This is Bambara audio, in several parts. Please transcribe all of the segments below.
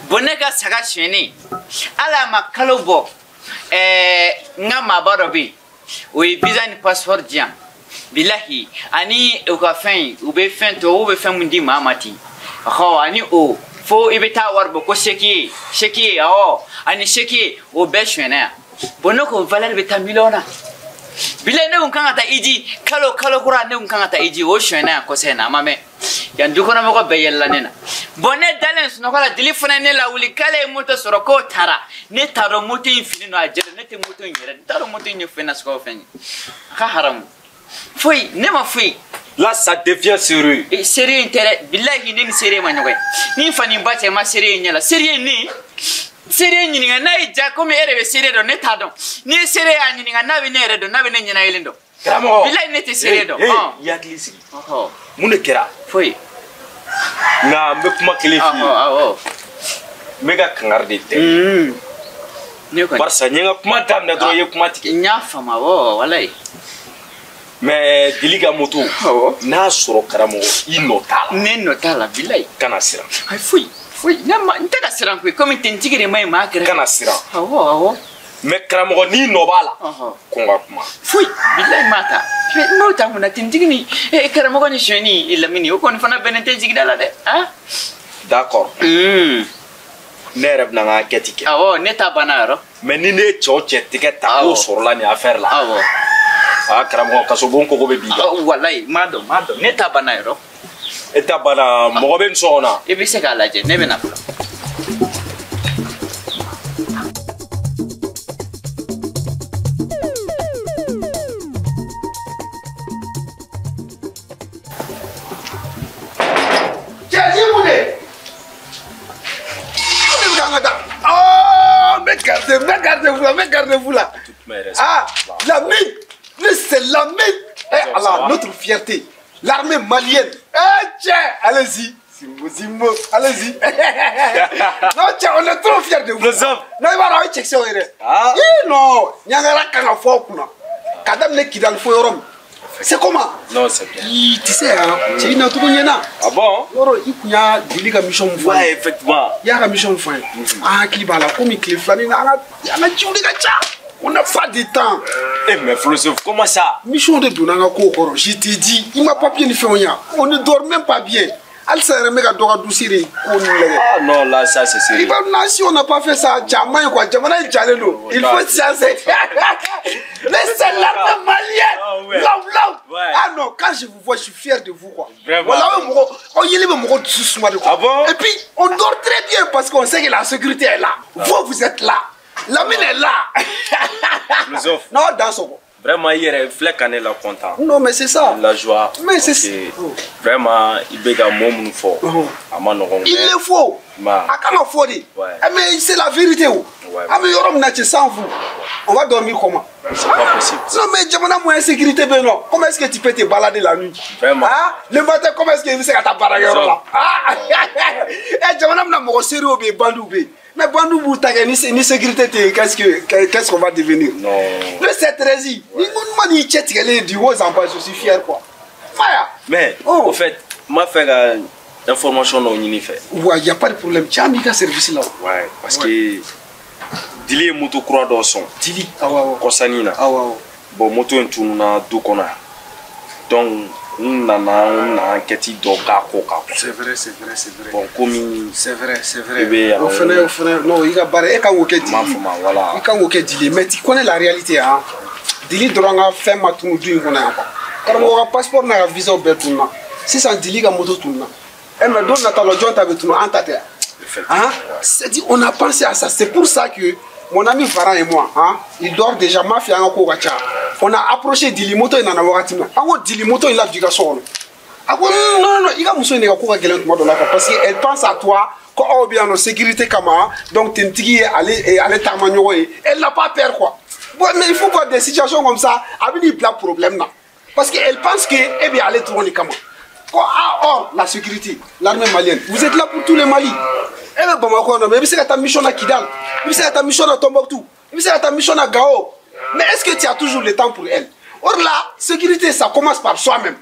Bon ne ka saga sonyɛnen ala ma kalo bɔ n ka maaba dɔ bɛ yen o ye visa ni passeport di yan bilahi ani u ka fɛn u bɛ fɛn tubabuw bɛ fɛn mun di maa ma ten ɔhɔ ani o fo i bɛ taa wari bɔ ko seki ye awɔ ani seki ye o bɛɛ sonyɛna yan bon ne ko valeur bɛ taa miliyɔn na bilahi ne kun kan ka taa iji kalo kura ne kun kan ka taa iji o sonyɛna yan kɔsɛ in na a ma mɛn yan dukɔnɔmɔgɔ bɛɛ yɛlɛla ne na bon ne dalen sunɔgɔ la dili fana ne lawuli k'ale ye moto sɔrɔ k'o taara ne t'a dɔn moto in fini nɔ a jɛlen ne tɛ moto in yɛrɛ n t'a dɔn moto in ye fɛn nasuguya fɛn ye a ka haramu foyi ne ma foyi. Là, ça devient sérieux. Et sérieux in tɛ dɛ bilahi ne ni sérieux ma ɲɔgɔn ye ni fa ni ba cɛ ma sérieux in ɲɛ la sérieux ni sérieux ɲininka n'a y'i ja komi e yɛrɛ bɛ sérieux dɔn ne t'a dɔn n'i ye sérieux y'a ɲininka n'a bɛ ne yɛrɛ dɔn n'a bɛ ne ɲɛnayɛlɛn dɔn. Karamɔgɔ bilahi ne tɛ sérieux dɔn. I hakili sigi. Mun de kɛra? Foyi. Nka n bɛ kuma kelen f'i ye. Awɔ. N bɛ ka kangari de tɛ. Ne kɔni. Barisa n ye n ka kuma daminɛ dɔrɔn i ye kuma tigɛ. N y'a faamu awɔ walayi. Mais Dili ka moto. Awɔ. N'a sɔrɔ karamɔgɔ i nɔ t'a la. Ne nɔ t'a la bilayi. Kana siran. Ayi foyi foyi ne ma n tɛ ka siran koyi komi tentigi de ma ɲi maa kɛrɛfɛ. Kana siran. Awɔ awɔ. Mais karamɔgɔ n'i nɔ b'a la. Ko n ka kuma. Foyi bilayi m'a ta. Mais n'o ta mun na tentigi ni karamɔgɔ ni sonyɛni lamini o kɔni fana bɛnnen tɛ jigida la dɛ. Ah. D'accord. Ne yɛrɛ bɛna n ka enquête kɛ. Awɔ ne ta banna yɔrɔ. Mais ni ne ye cɛ o cɛ tɛgɛ ta k'o sɔrɔla nin affaire la. Awɔ. Ah karamɔgɔ kasobon koko bɛ b'i kan. Walayi m'a dɔn ne ta banna yɔrɔ. E ta banna mɔgɔ bɛ nin so kɔnɔ. I bɛ se k'a lajɛ ne bɛ na fɔlɔ. Cɛ ji mun de? Mun de bɛ k'an ka taa? Oh n bɛ garde-fou la. Ah la mine. C'est l'armée. Eh Allah, notre fierté. L'armée malienne. Eh tiens, allez-y. Simbo, allez-y. Non, tiens, on est trop fiers de vous. Non, il va y avoir une section. Ah. Non, il y a un peu Kadam ne Kidal Forum. C'est comment? Non, c'est bien. Tu sais, hein, tu es une autre. Ah bon? Il y a des mission. Ouais, effectivement. Il y a une mission. Ah, Klibala, comme il y a un On n'a pas de temps. Eh mais philosophe, comment ça? Mission de Donanga Kokoro, je t'ai dit, il m'a pas bien fait. On ne dort même pas bien. Ah non, là, ça c'est sérieux. Si on n'a pas fait ça, quoi. Il faut sciencer. Mais c'est l'armée malienne. Ah, ouais. Ouais. Ah non, quand je vous vois, je suis fier de vous. Quoi. Vraiment. Voilà, Ah bon? Et puis, on dort très bien parce qu'on sait que la sécurité est là. Ah. Vous, vous êtes là. La mine est là. Philosophe. Non, dans son. Vraiment, hier, il est content. Non, mais c'est ça. La joie. Mais c'est ça. Vraiment, il est un mot fort. Il le faut. Mais c'est la vérité. Mais sans vous, on va dormir comment? C'est pas possible. Non, mais jamana moins insécurité, ben non. Comment est-ce que tu peux te balader la nuit? Vraiment. Ah, le matin, comment est-ce que tu sais que tu as Ah, eh, jamana m'a sérieux, bandou. Mais bandou boutagé ni sécurité, qu'est-ce qu'on va devenir? Non. Le 7-13, du haut en bas, je suis fier quoi. Maya. Mais, au fait, m'a fait l'information non fait. Ouais, il n'y a pas de problème. Tu as mis un service là. Ouais, parce que Dili est moto croix dans son. Dili, ah ouais. Kosanina. Ah ouais. Bon, moto est tout na deux kona. Donc, on a enquête d'Oka. C'est vrai, c'est vrai, c'est vrai. Bon, comme. C'est vrai, c'est vrai. Au final, non, il a barré. Voilà. Il mais tu connais la réalité, hein. Dili droit fait ma tout nous qu'on a encore. Quand on a passeport, on a visa au Bertouna. Si ça Dili a moto tout là. Et mais donne la jointe avec tout en tête. Hein? C'est-à-dire, on a pensé à ça. C'est pour ça que mon ami Varan et moi, hein, il dort déjà, ma fille on a approché Dili Moto et Nana. Dili Moto, il a du garçon. Non, non, non, il a parce qu'elle pense à toi, quand on bien en sécurité, donc tu es allé elle n'a pas peur quoi. Bon, mais il faut voir des situations comme ça, avec des problèmes là. Parce qu'elle pense que, eh bien, aller tourner comment. Or, la sécurité, l'armée malienne, vous êtes là pour tous les Mali. Eh bien, Bamako, mais c'est ta mission à Kidal, c'est ta mission à Tombouctou, c'est ta mission à Gao. Mais est-ce que tu as toujours le temps pour elle? Or là, sécurité, ça commence par soi-même.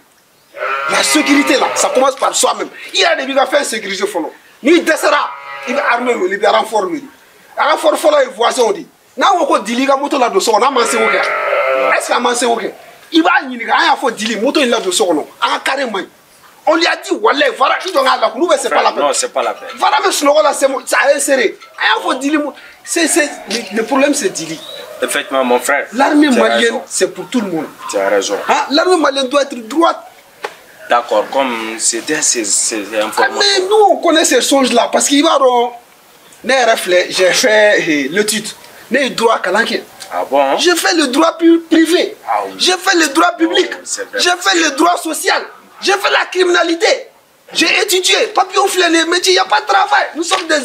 La sécurité là, ça commence par soi-même. Il y a des gens qui font sécurité, follow. Ni desera, I bɛ armée wele, i bɛ renfort wele. Renfort fɔlɔ ye voisin de ye. N'a ko ko Dili ka moto ladon so kɔnɔ, an m'an seko kɛ. Est ce que an m'an seko kɛ? I b'a ɲininka, an y'a fɔ Dili moto in ladon so kɔnɔ, an ka carré man ɲi. On lui a dit, wallahi, Vara, i jɔ k'a lakunu, mais c'est pas la peine. Non, c'est pas la peine. Vara bɛ sunɔgɔ la, c'est a ye serré. An y'a fɔ Dili, c'est le problème, c'est Dili. Effectivement, mon frère. L'armée malienne, c'est pour tout le monde. Tu as raison. Hein? L'armée malienne doit être droite. D'accord, comme c'était ces informations. Ah, mais nous, on connaît ces choses-là parce qu'il va j'ai fait l'étude. J'ai droit à. Ah bon? J'ai fait le droit privé. Ah oui. J'ai fait le droit public. Oh, j'ai fait le droit social. J'ai fait la criminalité. J'ai étudié. Papillon flâné, mais il n'y a pas de travail. Nous sommes des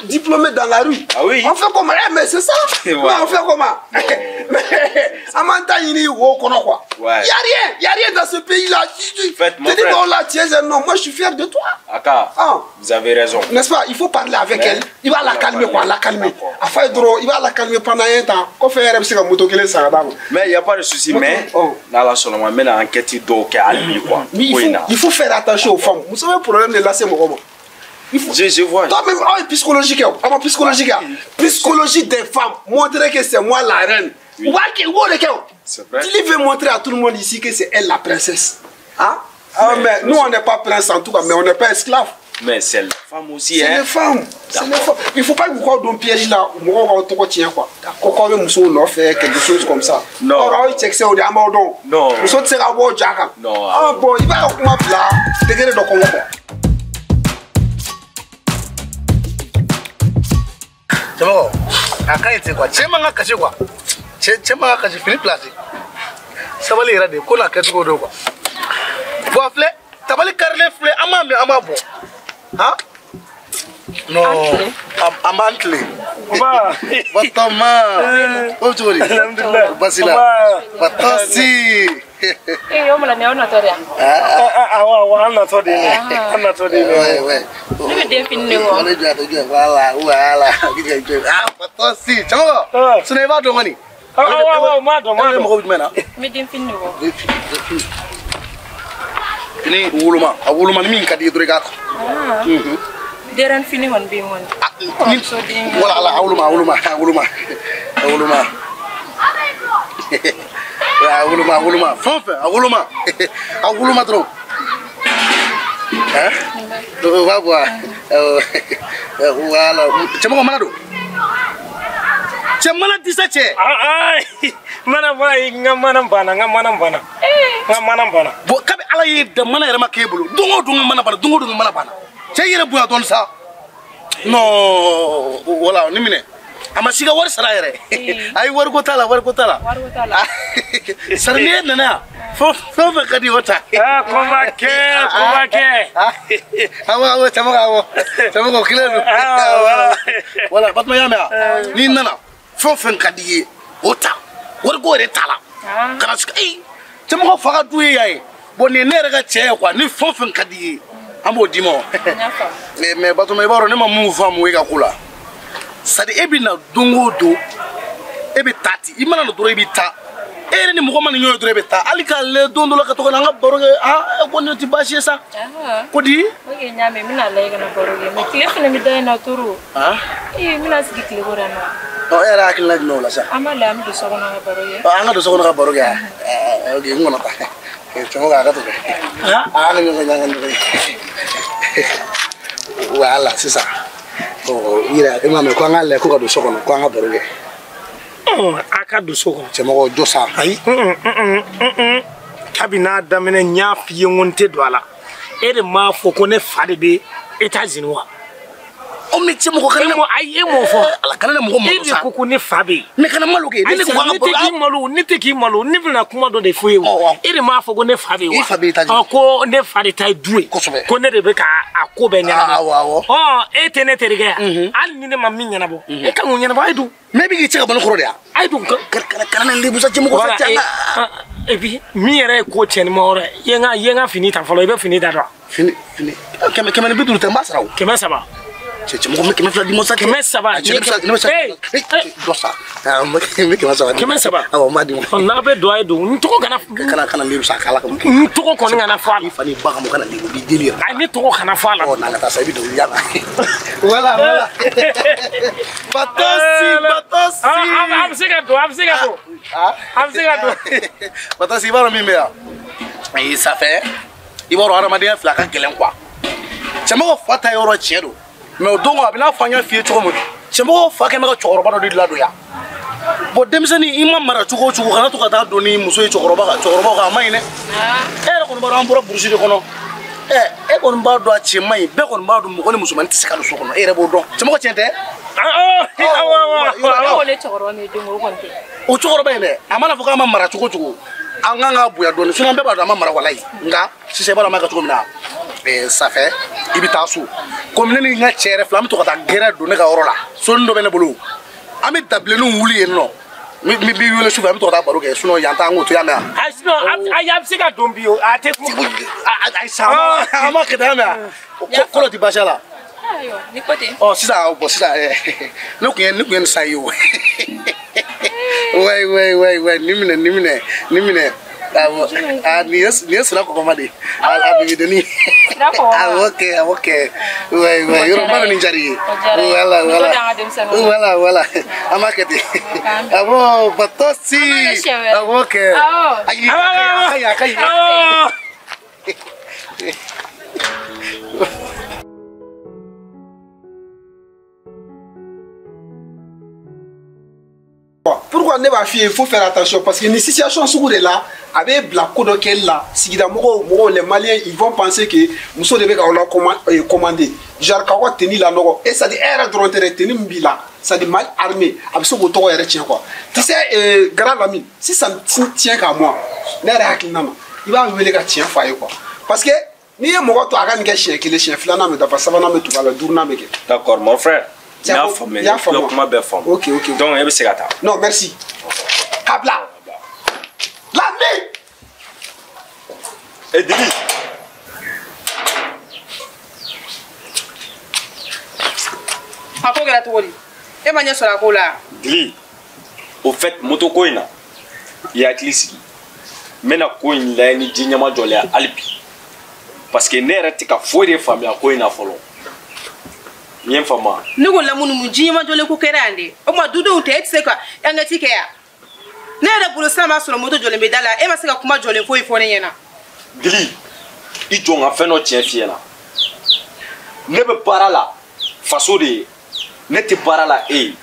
diplômés dans la rue. Ah oui? On fait comment? Eh, mais c'est ça. Mais on fait comment? Mais quoi. Il n'y a rien. Il n'y a rien dans ce pays-là. Tu dis, bon, là, tu es un homme. Moi, je suis fier de toi. Aka, ah. Vous avez raison. N'est-ce pas? Il faut parler avec elle. Il va la calmer, quoi. La calmer. Afin de, il va la calmer pendant un temps. Qu'on fait Mais il n'y a pas de souci, mais dans la seulement, mais l'enquête quoi. Il faut faire attention aux femmes. Vous savez, le problème de lasser mon roman. Je vois. Toi-même, oh, psychologique, oh, psychologique, psychologie des femmes. Montrer que c'est moi la reine. Oui. C'est vrai. Tu veut montrer à tout le monde ici que c'est elle la princesse. Hein? Ah, mais nous, on n'est pas prince en tout cas, mais on n'est pas esclave. Mais c'est la femme aussi, c'est hein. Les femmes. C'est les femmes. Il ne faut pas que vous croyez dans le piège là. Vous tient quoi. Quand fait quelque chose comme ça. Non. Non. Non. Ah bon, il va y avoir là. Degré de comment quoi. C'est bon. A quoi. C'est ma caché quoi. C'est ma caché Philippe là. Ça va les rader. Qu'on a quelque chose quoi. Bon, tabali karle filɛ an b'a mɛn an b'a bɔ han non an b'an tilen Batɔma o bɛ cogo di basi la Batɔsi. Ee o mala nin y'aw natɔ de yan. Awɔ awɔ an natɔ de ye nin an natɔ de ye nin. Ne bɛ den fini de kɔ. Ne jɔ a jɔ voilà voilà ah Batɔsi cɛmɔgɔ sinɔn i b'a dɔn kɔni. Awɔ awɔ n b'a dɔn n b'a dɔn. E mago bɛ jumɛn na. N bɛ den fini de kɔ. Den fini den fini. Fini woloma a woloma ni min ka di ye dɔrɔn i k'a ta. Denɲɛrɛnin fini kɔni bɛ yen kɔni. Wala ala a woloma a woloma a woloma a woloma a woloma a woloma fɛn o fɛn a woloma a woloma dɔrɔn. O b'a bɔ wala cɛmɔgɔ mana don. Cɛ mana disa cɛ. Mana mana n ka mana banna n ka mana banna. N ka mana banna. Bon kabi ala ye da mana yɛrɛ ma k'e bolo don o don n ka mana banna don o don n ka mana banna. Cɛ yɛrɛ bonya dɔɔni sa. Non voilà ni minɛ. A ma si ka wari sara yɛrɛ. Ayi wariko t'a la wariko t'a la. Wariko t'a la. Sari n'e nana yan fɛn o fɛn ka di o ta. Aa ko ma kɛ ko ma kɛ. Awɔ awɔ cɛmɔgɔ awɔ cɛmɔgɔ kelen don. Voilà Batuma y'a mɛn wa n'i nana fɛn o fɛn ka di i ye o ta wariko yɛrɛ t'a la. Kana sigi ayi cɛmɔgɔ fa ka du ye yan ye bon nin ye ne yɛrɛ ka cɛ ye quoi ni fɛn o fɛn ka di i ye an b'o d'i ma o. Mais Batuma i b'a dɔn ne ma mun faamu e ka ko la. C'est-à-dire e bɛ na don o don e bɛ taa ten i mana na dɔrɔn i bɛ taa e yɛrɛ ni mɔgɔ mana ɲɔgɔn ye dɔrɔn e bɛ taa hali k'a lajɛ don dɔ la ka to ka na an ka baro kɛ aa ko nin tɛ baasi ye sa. Ko di. Ok n y'a mɛn n bɛna lajɛ ka na baro kɛ mais tile fana bɛ da in na toro. Ee n bɛna sigi tile kɔrɔ yan nɔ. Ɔ e yɛrɛ hakilina jumɛn o la sa. An b'a lajɛ an bɛ don so kɔnɔ ka baro kɛ. An ka don so kɔnɔ ka baro kɛ ok n kɔnɔ ta cɛmɔgɔ a ka to kɛ. An ka ɲɔgɔn ye an ka ɲɔgɔn ye voilà sisan. Ɔ i yɛrɛ e m'a mɛn ko an k'a lajɛ ko ka don so kɔnɔ ko an ka baro kɛ. A ka don so kɔnɔ. Cɛmɔgɔ jɔ sa. Ayi kabi n'a daminɛ n y'a f'i ye n ko n tɛ don a la e de m'a fɔ ko ne fa de bɛ États-Unis wa. O mais cɛmɔgɔ kana ne ayi e m'o fɔ. Ala kana ne mɔgɔ malo sa. E de ko ko ne fa bɛ yen. Mais kana malo kɛ. Ne ko an ka baro. Ne tɛ k'i malo ne tɛ k'i malo ne bɛna kuma dɔ de f'e ye o. E de m'a fɔ ko ne fa bɛ yen wa. I fa bɛ États-Unis. Ko ne fa de ta ye du ye. Kosɛbɛ. Ko ne de bɛ ka a ko bɛɛ ɲɛnabɔ. Awɔ awɔ. Ɔ e tɛ ne terikɛ ye. Hali ni ne ma min ɲɛnabɔ. E kan k'o ɲɛnabɔ a ye dun. Mais e bɛ k'i cɛ ka bɔ ne kɔrɔ de ya. A ye dun. Kana ne lebu sa cɛmɔgɔ sa cɛ. Et puis min yɛrɛ ye ko tiɲɛni ma yɔrɔ ye i ye n ka fini ta fɔlɔ i bɛ fini da dɔn. Fini fini 150 tɛ n b'a sara o. 300. Cɛ mɔgɔ min 200 di ma sa. 300. Ne bɛ sa. Dɔ sa. N bɛ 300 di. 300. Awɔ n b'a di ma. N'a bɛ don a ye don n tɔgɔ kana. Kana lebu sa k'ala kama. N tɔgɔ kɔni kana fɔ a la. I fa ni ba kama kana lebu b'i deli yɛrɛ. Ayi ne tɔgɔ kana fɔ a la. Ɔ n'an ka taa sa i bɛ don yala. Voilà voilà. Batosi Batosi. A bɛ se ka don a bɛ se ka don. A bɛ se ka don. Batosi i b'a dɔn min bɛ yan. Ayi ça fait i b'a dɔn hadamadenya fila ka gɛlɛn quoi. Cɛmɔgɔ fa ta yɔrɔ tiɲɛ don. Mais o don a bɛ n'a fɔ an y'a f'i ye cogo min cɛmɔgɔw fa kɛn bɛ ka cɛkɔrɔba dɔ de ladon yan bon denmisɛnnin i ma mara cogo o cogo kana to ka taa don ni muso ye cɛkɔrɔba kan cɛkɔrɔbaw kan a ma ɲi dɛ e yɛrɛ kɔni b'a dɔn an bɔra burusi de kɔnɔ ɛ e kɔni b'a dɔn a cɛ man ɲi bɛɛ kɔni b'a dɔn mɔgɔ ni musomannin tɛ se ka don so kɔnɔ e yɛrɛ b'o dɔn cɛmɔgɔ tiɲɛ tɛ. O cɛkɔrɔba in dɛ a mana fɔ k'a ma mara cogo o cogo an kan k'a bonya dɔɔnin sinon an bɛɛ b'a dɔn a ma mara walayi nka sisan i b'a dɔn an b'a kɛ cogo min na. Ça fait i bɛ taa so komi ne ni n ka cɛ yɛrɛ filɛ an bɛ to ka taa gɛrɛ don ne ka yɔrɔ la soni dɔ bɛ ne bolo an bɛ dabilenninw wuli yen nɔ n b'i wele sufɛ an bɛ to ka taa baro kɛ sinon yan t'an k'o to yan mɛ yan. Ayi sinon ayi a bɛ se ka don bi o a tɛ kuma. Ayi sa an ma kɛ tan mɛ yan ko dɔ tɛ baasi la. Ayiwa ni ko ten. Ɔ sisan bon sisan ne kun ye nin san ye o. Ouais ouais ouais ouais nin minɛ nin minɛ nin minɛ. Ah, nin ye sira kɔgɔma de ye a bibidennin. Ah ok ok ouais ouais yɔrɔ ba dɔ nin diyara i ye. Voilà voilà voilà voilà an b'a kɛ ten. Awɔ Batosi. Awɔ kɛ. Ayi a ka ɲi a ka ɲi. Pourquoi ne b'a f'i ye il faut faire attention parce que ni situation sugu de la a bɛ bila ko dɔ kɛli la sigida mɔgɔw mɔgɔw les Maliens ils vont penser que muso de bɛ k'aw la commander genre k'aw ka tenue lanɔgɔ et c'est à dire e yɛrɛ dɔrɔn tɛ dɛ tenue min b'i la c'est à dire Mali armée a bɛ se k'o tɔgɔ yɛrɛ tiɲɛ quoi tu sais Gara Lamine si ça ne tient qu'à moi ne yɛrɛ hakilina ma i b'a wele ka tiɲɛ f'a ye quoi parce que n'i ye mɔgɔ to a ka nin kɛ siɲɛ kelen siɲɛ filanan bɛ dafa sabanan bɛ tugu a la duurunan bɛ kɛ. D'accord mon frère. I y'a faamu i y'a kuma bɛɛ faamu. Ok ok. Donc e bɛ se ka taa. Non merci. Kabila. Lamine. E Dili. A ko kɛra cogo di? E ma ɲɛ sɔrɔ a ko la. Dili, au fait moto ko in na i hakili sigi n bɛna ko in lajɛ ni ji ɲɛma jɔlen ye hali bi parce que ne yɛrɛ tɛ ka foyi de faamuya ko in na fɔlɔ. N ye n faamu wa? Ne ko Lamunu mun ji ɲɛma jɔlen ko kɛra yan de o tuma dudenw tɛ e tɛ se ka enquête kɛ yan ne yɛrɛ bolo sisan b'a sɔrɔ moto jɔlen bɛ da la e ma se ka kuma jɔlen foyi fɔ ne ɲɛna. Dili i jɔ n ka fɛn dɔ tiɲɛ f'i ɲɛna ne bɛ baara la faso de ye ne tɛ baara la e ye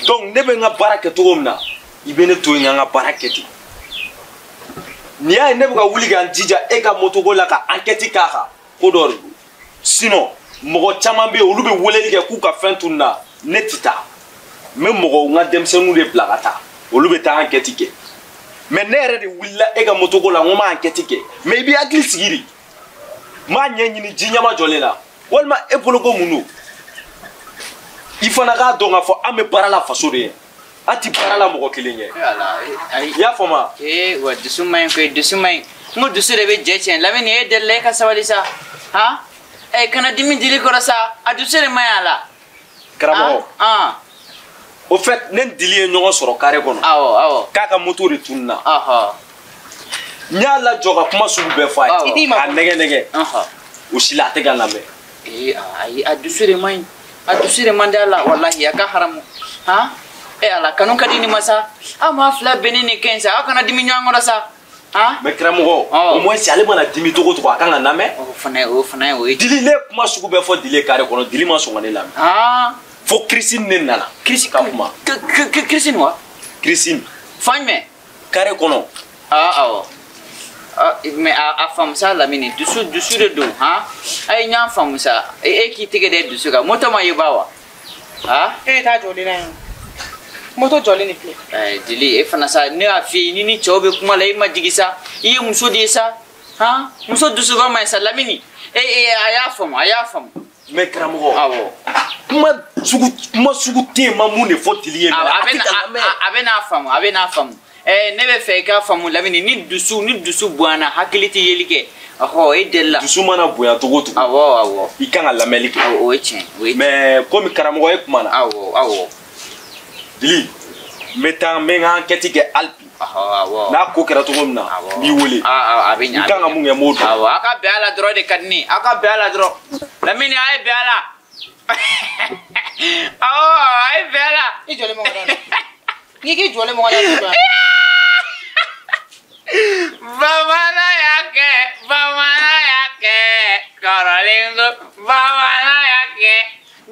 donc ne bɛ n ka baara kɛ cogo min na i bɛ ne to yen n ka baara kɛ ten n'i y'a ye ne bɛ ka wuli ka n jija e ka moto ko la ka enquête k'a kan ko dɔ de don sinon. Mɔgɔ caman bɛ yen olu bɛ weleli kɛ k'u ka fɛn tununa ne tɛ taa n bɛ mɔgɔw n ka denmisɛnninw de bila ka taa olu bɛ taa enquête kɛ mais ne yɛrɛ de wulila e ka moto ko la n ko n b'a enquête kɛ mais i b'i hakili sigi de n b'a ɲɛɲini ji ɲɛma jɔlen na walima e bolo ko mun don i fana k'a dɔn k'a fɔ an bɛ baara la faso de ye an tɛ baara la mɔgɔ kelen ye i y'a faamu wa. Ee wa dusu man ɲi koyi dusu man ɲi n ko dusu de bɛ jɛ tiɲɛ Lamini e delila e ka sabali sa han. Eh, kana dimi dili kɔrɔ sa a dusu de man ɲi a la. Karamɔgɔ. Au fait ne ni Dili ye ɲɔgɔn sɔrɔ carré kɔnɔ. Awɔ awɔ. K'a ka moto de tununa. Ɔhɔ. N y'a lajɔ ka kuma sugu bɛɛ fɔ a ye. K'a nɛgɛ nɛgɛ. O si la a tɛ ka lamɛn. Ee ayi a dusu de man ɲi a dusu de man di a la walahi a ka haramu han e ala kanu ka di nin ma sa aw maa fila bɛnnen de ka ɲi sa aw kana dimi ɲɔgɔn kɔrɔ sa. Mais karamɔgɔ au moins ale mana dimi cogo o cogo a kan ka lamɛn. O fana ye o ye. Dili ne ye kuma sugu bɛɛ fɔ Dili ye carré kɔnɔ Dili ma sɔn ka ne lamɛn. Fo Christine ne nana. Christine ka kuma. Christine wa? Christine. Fan jumɛn? Carré kɔnɔ. Awɔ. Mais a faamu sa Lamini dusu de don han a ye ɲɔgɔn faamu sa e k'i tɛgɛ da dusu kan moto ma ye ba wa? E t'a jɔlen na yan. Moto jɔlen de filɛ. Dili e fana sa ne y'a f'i ye ni cɛw bɛ kuma la e ma jigin sa i ye muso de ye sa han muso dusuba man ɲi sa Lamini e a y'a faamu a y'a faamu. Mais karamɔgɔ. Awɔ. Kuma sugu tɛ yen ma mun de fɔ Dili ye. A bɛ n'a faamu a bɛ n'a faamu. Ne bɛ fɛ i k'a faamu Lamini ni dusu bonyana hakili tɛ yeli kɛ Ɔhɔ, e delila. Dusu mana bonya cogo o cogo. Awɔ awɔ. I kan ka lamɛnli kɛ. O ye tiɲɛ o ye. Mais komi karamɔgɔ ye kuma na. Awɔ awɔ. Dili, n bɛ taa n bɛ n ka enquête kɛ hali bi. Awɔ. N'a ko kɛra cogo min na, n b'i wele. A bɛ ɲa. N kan ka mun kɛ n b'o dɔn. Awɔ, a ka bɛn a la dɔrɔn de ka di ne ye. A ka bɛn a la dɔrɔn. Lamini, a ye bɛn a la. Awɔ, a ye bɛn a la. I jɔlen mɔgɔ la. N'i k'i jɔlen mɔgɔ la. Bamanan y'a kɛ, bamanan y'a kɛ, kɔrɔlen ko bamanan y'a kɛ.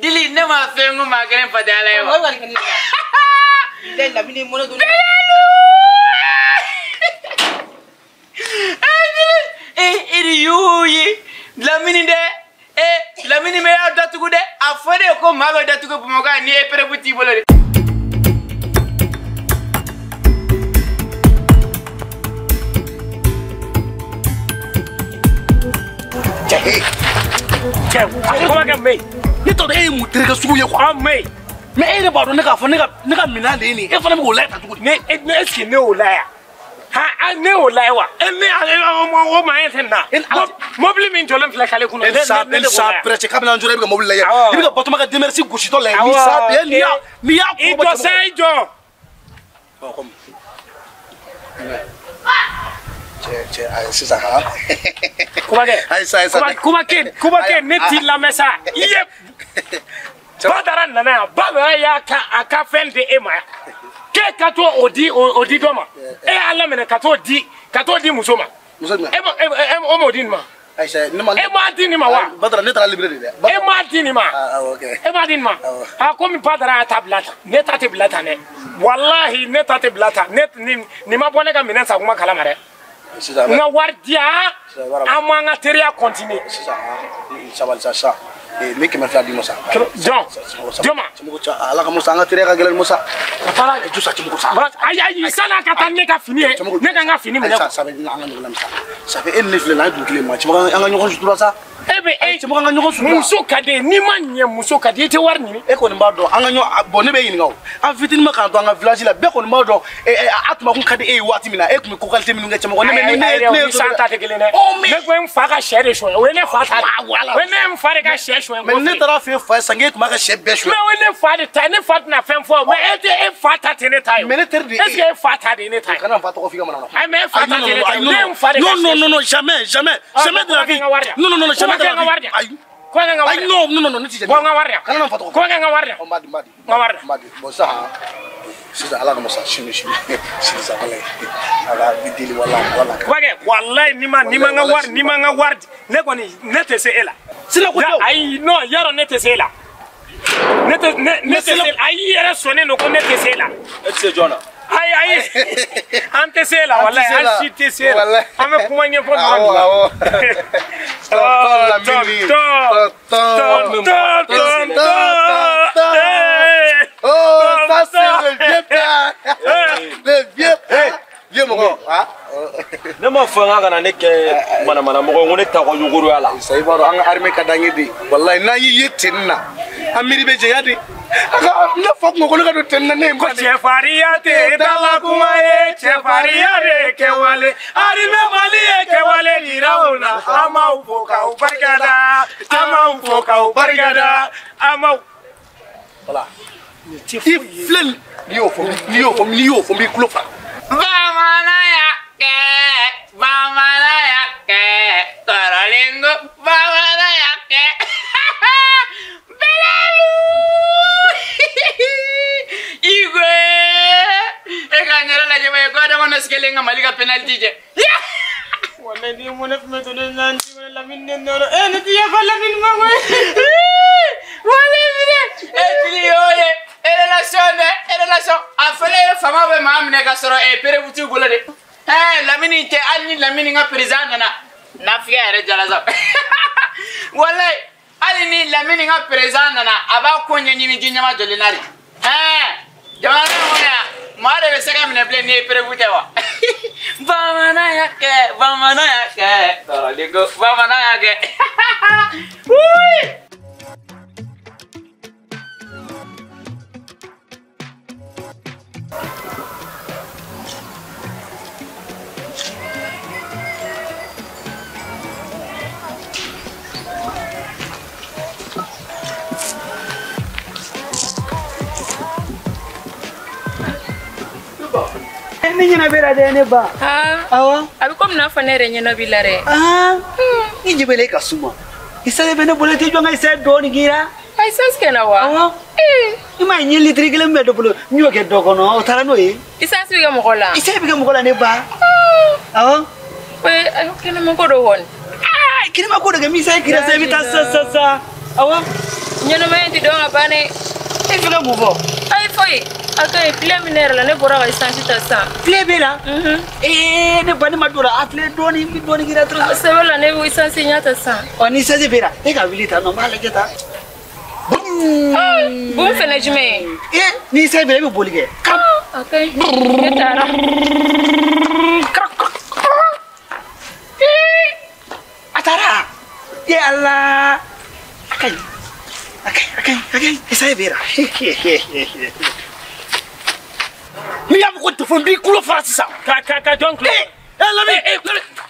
Dili, ne ma fɛn ko maa kelen fa tɛ Ala ye wa. Lamini mɔnɛ don. E de y'o ye Lamini dɛ, Lamini bɛ y'aw datugu dɛ, a fɔ de ko maa bɛ datugu Bamakɔ yan ni e preuve t'i bolo de. Cɛ, kuma kɛ mais. Ne t'a dɔn e ye mun terikɛ sugu ye quoi. Ah mais. Mais e yɛrɛ b'a dɔn ne k'a fɔ ne ka minɛn de ye nin ye, e fana bɛ k'o lajɛ tan cogo di. Ne est ce que ne y'o lajɛ ha ne y'o lajɛ wa ne o maa ye tɛ nin na mobili min jɔlen filɛ kale kunna. Ne sa ne sa pressé kabini an jɔra e bɛ ka mobili lajɛ i bɛ ka Batoma ka démerci gositɔ lajɛ ni sa n'i y'a n'i y'a. I jɔ sa i jɔ. Ɔ komi. Cɛ ayi sisan han. Kubakɛ. Ayi sa ayi sa. Kubakɛ ne t'i lamɛn sa i ye. Badara nana yan Badara y'a ka a ka fɛn di e ma yan k'e ka t'o o di o di dɔ ma e y'a laminɛ ka t'o di ka t'o di muso ma. Muso jumɛn. E ma e m'o di nin ma. Ayisa ne ma. E m'a di nin ma wa. Badara ne taara libéré de dɛ. E m'a di nin ma. Awɔ kɛ. E m'a di nin ma. A komi Badara y'a ta bila tan ne ta tɛ bila tan dɛ walahi ne ta tɛ bila tan ne nin ma bɔ ne ka minɛn san kuma kalama dɛ. Sisan. N ka wari di yan an m'an ka teriya continuer. Sisan sabali sa sa. Ne 200 di ma sa. Jɔn jɔn ma. Ala ka Musa an ka teriya ka gɛlɛn Musa. Ka taa ju sa Cɛmɔgɔ sa. Ayi ayi san'a ka taa ne ka fini ye ne ka n ka fini minɛ. Sa sa an ka ɲɔgɔn lamɛn sa. Ça fait e ni ne filɛ nin ye an ye dugu kelen ma Cɛmɔgɔ an ka ɲɔgɔn sutura sa. E bɛ e Cɛmɔgɔ an ka ɲɔgɔn sutura. Muso ka di n'i ma ɲɛ muso ka di i tɛ wari ɲini. E kɔni b'a dɔn an ka ɲɔgɔn bon ne bɛ ɲininka o an fitinin ma k'an to an ka village la bɛɛ kɔni b'a dɔn a tuma kun ka di e ye waati min na e tun bɛ ko qualité minnu kɛ Cɛmɔgɔ ne ne ne san ta tɛ kelen dɛ. Ne ko n fa ka sɛ de sonya o ye ne fa ta de. O ye ne fa de ka sɛ sonya. Mais ne taara fɛ fa ye san k'e tun b'a ka sɛ bɛɛ sonya. Mais o ye ne fa de ta ye ne fa tɛna fɛn fɔ mais e tɛ e fa ta tɛ ne ta ye. Mais ne teri de ye. Est ce que e fa ta de ye ne ta ye. Kana n fa tɔgɔ f'i ka mana. Ayi mais e fa ta tɛ ne ta ye ne n fa de ka sɛ. Non non non jamais jamais jamais de la vie. Non non non jamais de la vie. Ayi. Ko n ka wari. Ayi non non non ne tɛ. Ko n ka wari. Kana n fa tɔgɔ. Ko n ka wari. N b'a di n b'a di. N ka wari. N b'a di bon sisan sisan ala kama sa sini sini sini sa walayi ala bi deli wala wala. Kubakɛ walayi ni ma n ka wari ni ma n ka wari ne kɔni ne tɛ se e la. Sina ko tɛ o. Ayi non yarɔ ne tɛ se e la. Ne tɛ ne tɛ se ayi i yɛrɛ sɔnnen don ko ne tɛ se e la. E tɛ se jɔn na. Ayi ayi an tɛ se e la walayi an si tɛ se e la an bɛ kuma ɲɛfɔ dɔrɔn de la. Tonton Lamini. Tonton. Tonton. Oh, ça c'est le vieux père. Le vieux père. Vieux mɔgɔ. Ne ma fɔ n ka kana ne kɛ manamana mɔgɔ ye ko ne ta ka yogoroya la. Sa i b'a dɔn an ka armée ka d'an ye de. Walayi n'an y'i ye tenue na an miiri bɛ jɛya de. A ka ne fa kun ko ne ka don tenue na ne ye n Ko cɛfarinya tɛ dala kuma ye cɛfarinya de kɛwale armée Mali ye kɛwale yira u la an b'aw fo k'aw barikada an b'aw fo k'aw barikada an b'aw. Voilà. I filɛ n'i y'o fɔ n'i y'o fɔ n'i y'o fɔ n b'i tulo fara. Bamanan y'a kɛ bamanan y'a kɛ kɔrɔlen ko bamanan y'a kɛ bɛlɛlu igwe e ka n yɛrɛ lajɛ ba ye ko adama na sigilen ka Mali ka penalty jɛ. Walayi ni mun ne tun bɛ to ne na n ti wala Lamini ne nɔrɔ e ne ti yafa Lamini ma koyi. Walayi minɛ e tili y'o ye. Relation dɛ relation a fɔlen ye faama bɛ maa minɛ ka sɔrɔ preuve t'u bolo de Lamini tɛ hali ni Lamini ka président nana nafigiya yɛrɛ jala sa walayi hali ni Lamini ka président nana a b'a ko ɲɛɲini ji ɲɛma jɔlen na de jamana kɔnɔ yan maa de bɛ se ka minɛ bilen n'i ye preuve tɛ wa bamanan y'a kɛ bamanan y'a kɛ kɔrɔlen ko bamanan y'a kɛ. Ne ɲɛna bɛ la dɛ ne ba. Awɔ. A bɛ komi n'a fɔ ne yɛrɛ ɲɛna b'i la dɛ. I ɲɛ bɛ la e ka suma. I selen bɛ ne bolo i tɛ jɔ n ka isa dɔɔni k'i la. A essence kɛ na wa? Awɔ. I m'a ye n ye litiri kelen min bɛ dɔ bolo n y'o kɛ dɔ kɔnɔ o taara n'o ye. Essence bɛ kɛ mɔgɔ la. Essence bɛ kɛ mɔgɔ la ne ba. Awɔ. Ee kɛnɛma ko dɔ kɔni. Kɛnɛma ko dɔ kɛ min sa kira sa i bɛ taa sa sa sa. Awɔ. Ɲɛnamaya in tɛ dɔn ka ban dɛ. E fɛ ka mun fɔ? Ayi foyi. A ka ɲi filen min ne yɛrɛ la ne bɔra ka essence ta sisan. Filen b'e la? Ee ne ba ne ma don o la a filɛ dɔɔni n bɛ dɔɔni k'i la dɔrɔn. Sɛbɛn la ne bɛ essence n y'a ta sisan. Ɔ ni essence b'e la e ka wuli tan nɔ n b'a lajɛ tan. Bon fɛnɛ jumɛn ye? Ee ni essence b'e la e bɛ boli kɛ. A ka ɲi ne taara. A taara. Ye Ala. A ka ɲi. A ka ɲi a ka ɲi a ka ɲi essence b'e la. N'i y'a fɔ ko telefɔni b'i kulo fara sisan. Ka jɔn kulo. Lamini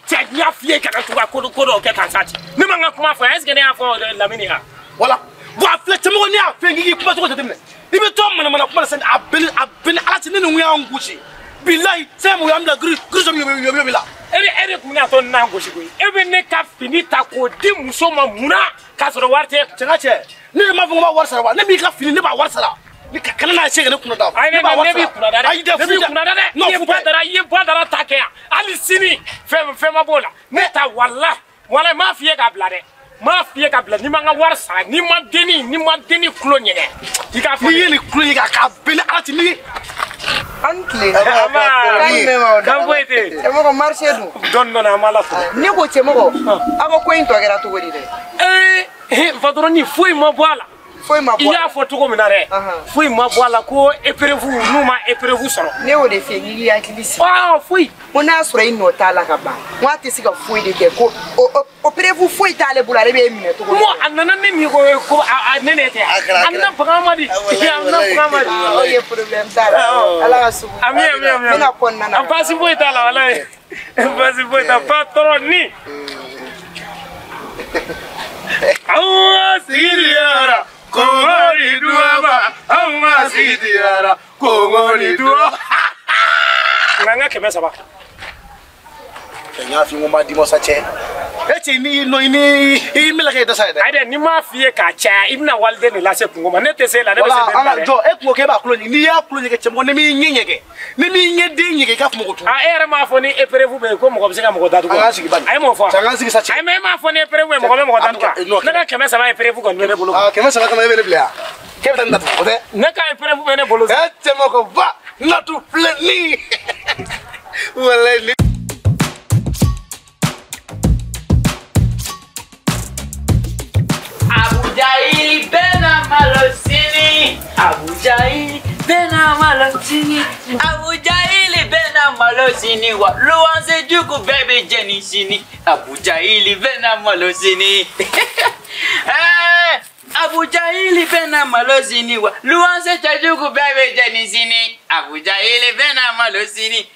cɛ n y'a f'i ye kana to ka ko dɔw kɛ tan sa ci. Ne ma n ka kuma fɔ est ce que ne y'a fɔ Lamini ya. Voilà bon a filɛ cɛmɔgɔ ne y'a fɛ k'i kuma cogo jateminɛ i bɛ to manamana kuma la sisan a bɛ ni Ala cɛ ne ni n y'an gosi bilayi sɛ mun y'an bila giri giri la. E de kun bɛna to n'an gosi koyi e bɛ ne ka fini ta k'o di muso ma mun na k'a sɔrɔ wari tɛ. Cɛ ka cɛ ne de m'a fɔ ko n b'a wari sara wa ne b'i ka fini ne b'a wari sara. Ni ka kana n'a se ka ne kunna da. Ayi ne b'i kunna da dɛ. Ayi dɛ ne b'i kunna da dɛ. I ye Badara i ye Badara ta kɛ yan hali sini fɛn ma b'o la ne ta walahi walahi n m'a f'i ye k'a bila dɛ n m'a f'i ye k'a bila n'i ma n ka wari sara n'i ma denni kulo ɲɛgɛn i k'a fɔ. N'i ye nin kulo ɲɛgɛn k'a bɛn ni Ala cɛ ni. An tile. Kan foyi tɛ yen. Cɛmɔgɔ marché dun. Dɔɔni dɔɔni an b'a la fo. Ne ko cɛmɔgɔ aw ka ko in tɔ kɛra cogo di dɛ. Ee patron foyi ma bɔ a la. Foyi ma bɔ a la. I y'a fɔ cogo min na dɛ. Foyi ma bɔ a la ko épreuve n'u ma épreuve sɔrɔ. Ne y'o de f'i ye k'i k'i hakili sigi. Foyi. Ko n'a sɔrɔ i nɔ t'a la ka ban n ko a tɛ se ka foyi de kɛ ko o preuve foyi t'ale bolo ale b'e minɛ cogo min. N ko a nana ne ni ko ne ne tɛ a nana bagan ma di. A nana bagan ma di. Ok problème t'a la Ala ka sugu. Ami ami ami. N bɛna kɔnɔna na. A baasi foyi t'a la walayi. Baasi foyi t'a patron ni. Awa sigiriyara. Kongori duaba, amma sigiriyara, kongori duaba. Nka n ka 300. Cɛ n y'a f'i ye n ko n b'a d'i ma sa cɛ. E cɛ ni ni i meleke i dasa ye dɛ. Ayi dɛ ni m'a f'i ye k'a caya i bɛna waliden de lase kungo ma ne tɛ se la ne bɛ se den na dɛ. Jɔ e kun ko k'e b'a kulo ɲɛ n'i y'a kulo ɲɛ cɛmɔgɔ ni m'i ɲɛ ɲɛgɛn ni m'i ɲɛ den ɲɛgɛn i k'a fɔ mɔgɔ tun. E yɛrɛ m'a fɔ ni épreuve bɛ yen ko mɔgɔ bɛ se ka mɔgɔ datugu. An k'an sigi bani. A ye mun fɔ. Cɛ an k'an sigi sa cɛ. Ayi mais e m'a fɔ ni épreuve bɛ yen mɔgɔ bɛ mɔgɔ datugu. Ne ka 300 épreuve kɔni bɛ ne bolo. 300 kama e bɛ ne bila yan. K'e bɛ taa ne datugu o tɛ. Ne ka épreuve bɛ ne bolo. E cɛmɔgɔ ba natu filɛ nin. Walayi. Abujaili bena malosini, Abujaili bena malosini, Abujaili bena malosini, wa luwanse juku bebe jeni sini, Abujaili bena malosini. Abujaili bena malosini, wa luwanse juku bebe jeni sini, Abujaili bena malosini.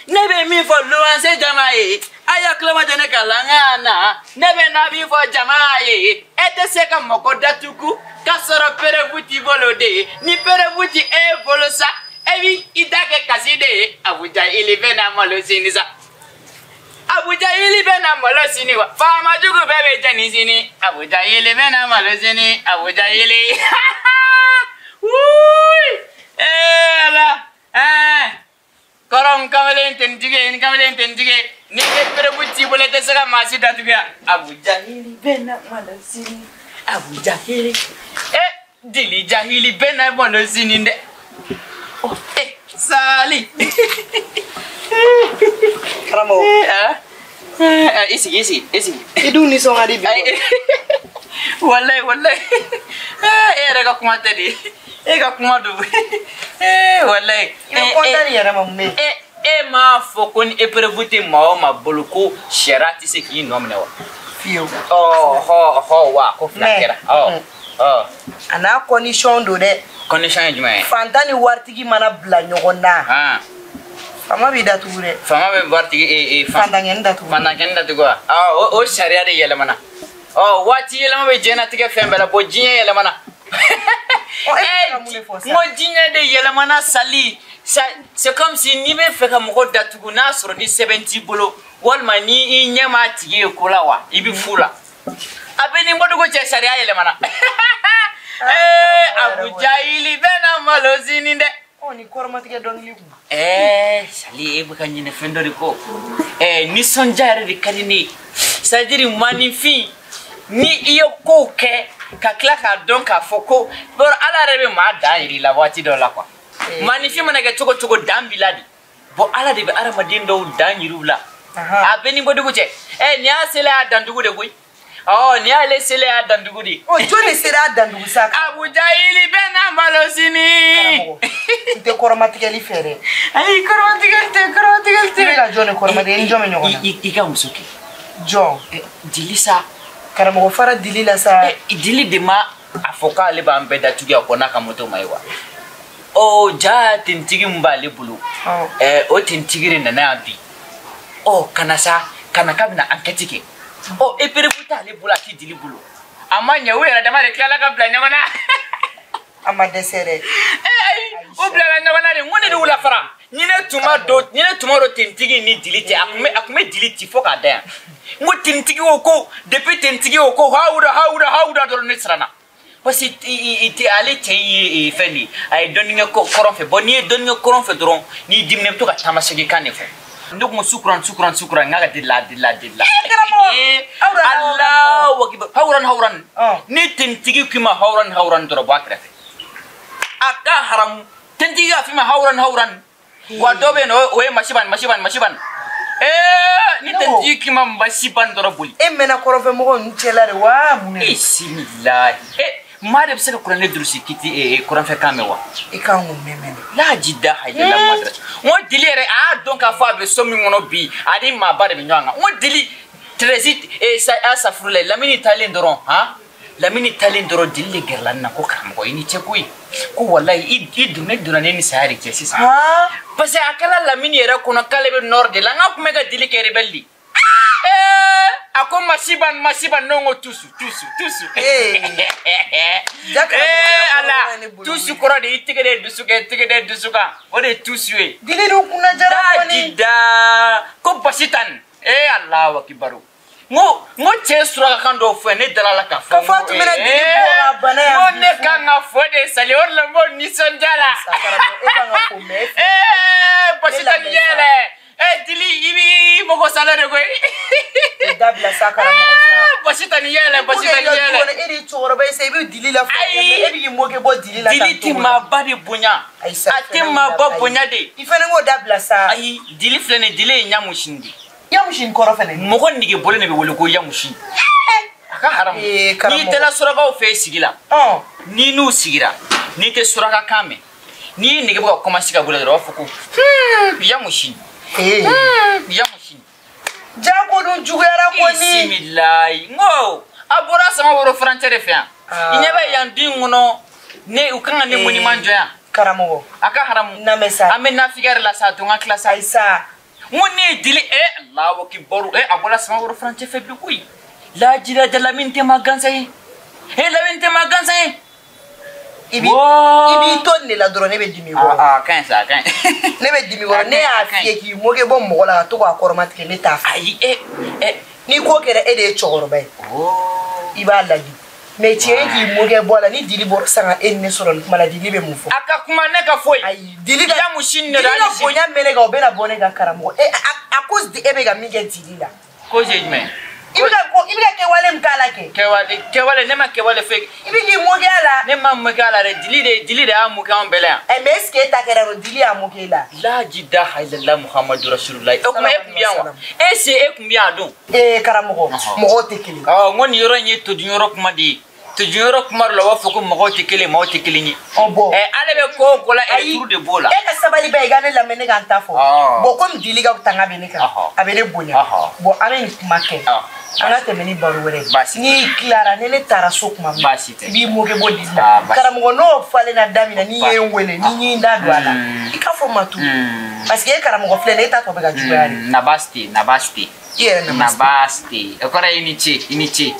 Ne bɛ min fɔ luwanse jama ye. A y'a tuloma jɔ ne ka langa na ne bɛ na min fɔ jama ye e tɛ se ka mɔgɔ datugu k'a sɔrɔ preuve t'i bolo de ni preuve ti e bolo sa e b'i i da kɛ kasi de ye Abuja ili bɛ na malo sini sa Abuja ili bɛ na malo sini wa faama jugu bɛɛ bɛ jɛni sini Abuja ili bɛ na malo sini Abuja ili wuui ee Ala kɔrɔ n kamalen tɛ n jigi n kamalen tɛ n jigi ni e preuve t'i bolo i tɛ se ka maa si datugu yan Abuja ili bɛ na malo sini Abuja ili dili jahili bɛ na malo sini dɛ sali karamɔgɔ i sigi i sigi i sigi i dun nisɔn ka di bi walayi walayi e yɛrɛ ka kuma tɛ de e ka kuma don walayi i bɛ kɔntan yɛrɛ ma mun bɛ yen e m'a fɔ ko ni épreuve tɛ maa o maa bolo ko sariya tɛ se k'i nɔ minɛ wa fiyewu ɔ wa ko fila kɛra a n'a condition don dɛ condition ye jumɛn ye fantan ni waritigi mana bila ɲɔgɔn na faama b'i datugu dɛ faama bɛ waritigi fantankɛni datugu fantankɛni datugu wa o sariya de yɛlɛmana waati yɛlɛma bɛ diɲɛlatigɛ fɛn bɛɛ la bɔn diɲɛ yɛlɛmana N ko diɲɛ de yɛlɛmana sali. C'est comme si n'i bɛ fɛ ka mɔgɔ datugu n'a sɔrɔ ni sɛbɛn t'i bolo walima ni i ɲɛ m'a tigi ye ko la wa i bɛ fu la. A bɛ ni bɔdugu cɛ sariya yɛlɛmana. Abu Jahili bɛ na malo sini dɛ. Ɔ ni kɔrɔmatigɛ dɔnkili kun. Sali e bɛ ka ɲinɛ fɛn dɔ de kɔ. Nisɔndiya yɛrɛ de ka di ne ye. C'est à dire maninfin ni i ye kow kɛ ka tila k'a dɔn k'a fɔ ko ala yɛrɛ bɛ maa dan yir'i la waati dɔ la quoi. Maninfin mana kɛ cogo cogo dan b'i la de. Bon ala de bɛ adamaden dɔw dan yir'u la. A bɛ ni bɔdugu cɛ. Nin y'a selen a dandugu de koyi. Nin y'ale selen a dandugu de. Jɔn de sera a dandugu sa? Abu Jahili bɛ na malo sini. Karamɔgɔ, n tɛ kɔrɔmatigɛli fɛ dɛ. Ayi kɔrɔmatigɛli tɛ, kɔrɔmatigɛli tɛ. I bɛ ka jɔn de kɔrɔmatigɛ, ni jɔn bɛ ɲɔgɔn na? I ka muso kɛ. Jɔn? Dili sa. Karamɔgɔ fara dili la sa. Dili de ma a fɔ k'ale b'an bɛɛ datugu a kɔ n'a ka moto ma ye wa? Ja tentigi min b'ale bolo. O tentigi de nana yan bi. Ka na sa, ka na k'a bɛna enquête kɛ. E preuve t'ale bolo a tɛ dili bolo. A ma ɲɛ u yɛrɛ dama de tilala ka bila ɲɔgɔn na. A ma dɛsɛ dɛ. Ayi, u bilala ɲɔgɔn na de, n ko ne de y'u lafara. Ni ne tun ma don, ni ne tun ma don tentigi ni dili cɛ, a tun bɛ dili ci fo k'a da yan. N ko tentigi o ko, depuis tentigi o ko hawuda hawuda hawuda dɔrɔn ne siranna. Parce que ale cɛ ye fɛn de ye, a ye dɔɔnin kɛ kɔrɔn fɛ. Bon n'i ye dɔɔnin kɛ kɔrɔn fɛ dɔrɔn, n'i dimina i bɛ to ka taamasegin kan de fɔ. Ne ko sukuran sukuran sukuran n k'a ka delila delila delila. Alahu akibar hawuran hawuran. Ni tentigi k'i ma hawuran hawuran dɔrɔn bɔ a kɛrɛfɛ. A ka haramu tentigi k'a f'i ma hawuran hawuran. Wa dɔ bɛ yen nɔ o ye masiban masiban masiban. Ni tentigi k'i ma masiban dɔrɔn boli. E mɛnna kɔrɔnfɛmɔgɔw ninnu cɛla de wa mun de? Bisimilahi. Maa de bɛ se ka kuranɛ durusi kiti kɔrɔnfɛ kan mɛn wa? I kan k'o mɛn mɛnɛ. Laji da hayila madrasa. N ko dili yɛrɛ a y'a dɔn k'a fɔ a bɛ so min kɔnɔ bi ani maaba de bɛ ɲɔgɔn kan. N ko dili Treize safurulayi Lamini taalen dɔrɔn han Lamini taalen dɔrɔn dili de gɛrɛla n na ko karamɔgɔ i ni ce koyi ko walayi i donna ne donna ne ni saya de cɛ sisan. Parce que a kɛla Lamini yɛrɛ kɔnɔ k'ale bɛ nord de la n k'a tun bɛ ka dili kɛ rebelle de. A ko masiban masiban ne ko tusu tusu tusu. Ala tusu kɔrɔ de i tɛgɛ de dusu kan i tɛgɛ de dusu kan o de ye tusu ye. Dili dun kunna jara kɔni. Da ko basi tan. Alahu akibaru. N ko cɛ surakakan dɔw fɔ ne dala la ka fɔ. Ka fɔ tun bɛna dili bɔ ka bana yan. N ko ne kan ka fɔ de sali o de la n b'o nisɔndiya la. E kan ka fo mɛ. Basi tan yɛlɛ. Dili i b'i mɔgɔ sala de koyi. Dabila sa karamɔgɔ sa. Basi tan yɛlɛ basi tan yɛlɛ. E de ye cɛkɔrɔba ye sa i bɛ dili la fɔ. Ayi e b'i mɔkɛ bɔ dili la. Dili tɛ maaba de bonya. Ayi sa a tɛ maaba bonya de. I fana k'o dabila sa. Ayi dili filɛ nin ye dili ye ɲamusin de. Yamusin kɔrɔ fɛnɛ. Mɔgɔ nege bolo de bɛ wele ko yamusin. A ka haramu. N'i taara surakaw fɛ yen sigi la. N'i n'u sigira n'i tɛ surakakan mɛn n'i ye nege bɔ ka commencer ka bolo dɔrɔn u b'a fɔ ko yamusin. Yamusin. Jago dun juguyara kɔni. Bisimilayi n ko a bɔra Samaworo furancɛ de fɛ yan. I ɲɛ bɛ yan du in kɔnɔ ne u kan ka ne monument jɔ yan. Karamɔgɔ. A ka haramu. Namɛ sa. An bɛ nafigiya de la sa a to n ka tila sa. Ayi sa. N ko ne ye dili Alahu akibaru a bɔra Samaworo furancɛ fɛ bi koyi. Lajiraja Lamini tɛ maa gansan ye. Lamini tɛ maa gansan ye. I b'i to nin de la dɔrɔn ne bɛ dimi kɔrɔ. A ka ɲi sa a ka ɲi. Ne bɛ dimi kɔrɔ ne y'a f'i ye k'i mɔkɛ bɔ mɔgɔ la ka to k'a kɔrɔmatigɛ ne t'a fɛ. Ayi Ni ko kɛra e de ye cɛkɔrɔba ye. I b'a ladi. Mais tiɲɛ ye k'i mɔkɛ bɔ a la ni dili bɔra sisan ka e ni ne sɔrɔ nin kuma la dili bɛ mun fɔ. A ka kuma ne ka foyi. Ayi dili ka yamusin de dili ka bonya mɛnɛ kan o bɛna bɔ ne kan karamɔgɔ. À cause de e bɛ ka min kɛ dili la. Cause ye jumɛn? I bɛ ka kɛwale min k'a la kɛ. Kɛwale ne ma kɛwale fɛ. I bɛ k'i mɔkɛ a la. Ne ma mɔkɛ a la dɛ dili de y'a mɔkɛ anw bɛɛ la yan. Mais est ce que e ta kɛra o dili y'a mɔkɛ e la. Laji da hayilala Muhamadu Rasululayi. O tuma e tun bɛ yan wa? Est ce que e tun bɛ yan a don? Karamɔgɔ mɔgɔw tɛ kelen. N ko nin yɔrɔ in ye todun kuma de ye. Todun kuma dɔ la u b'a fɔ ko mɔgɔw tɛ kelen maaw tɛ kelen ye. Bɔn. Ale bɛ ko o ko la retour de b'o la. E ka sabali ba i ka ne lamɛn ne ka n ta fɔ. Bɔn komi dili ka tanga bɛ ne kan. A bɛ ne bonya. Bɔn an bɛ nin kuma kɛ. An ka tɛmɛ ni baro wɛrɛ ye. N'i tilara ni ne taara so kuma min. Baasi tɛ. I b'i mɔkɛ bɔ dili la. Karamɔgɔ n'o falenna da min na n'i ye n wele ni n da don a la. I k'a fɔ ma tugun. Parce que e karamɔgɔ filɛ nin ye e ta tɔ bɛ ka juguya de. Na baasi tɛ na baasi tɛ. I yɛrɛ na baasi tɛ. O kɔrɔ ye i ni ce i ni ce.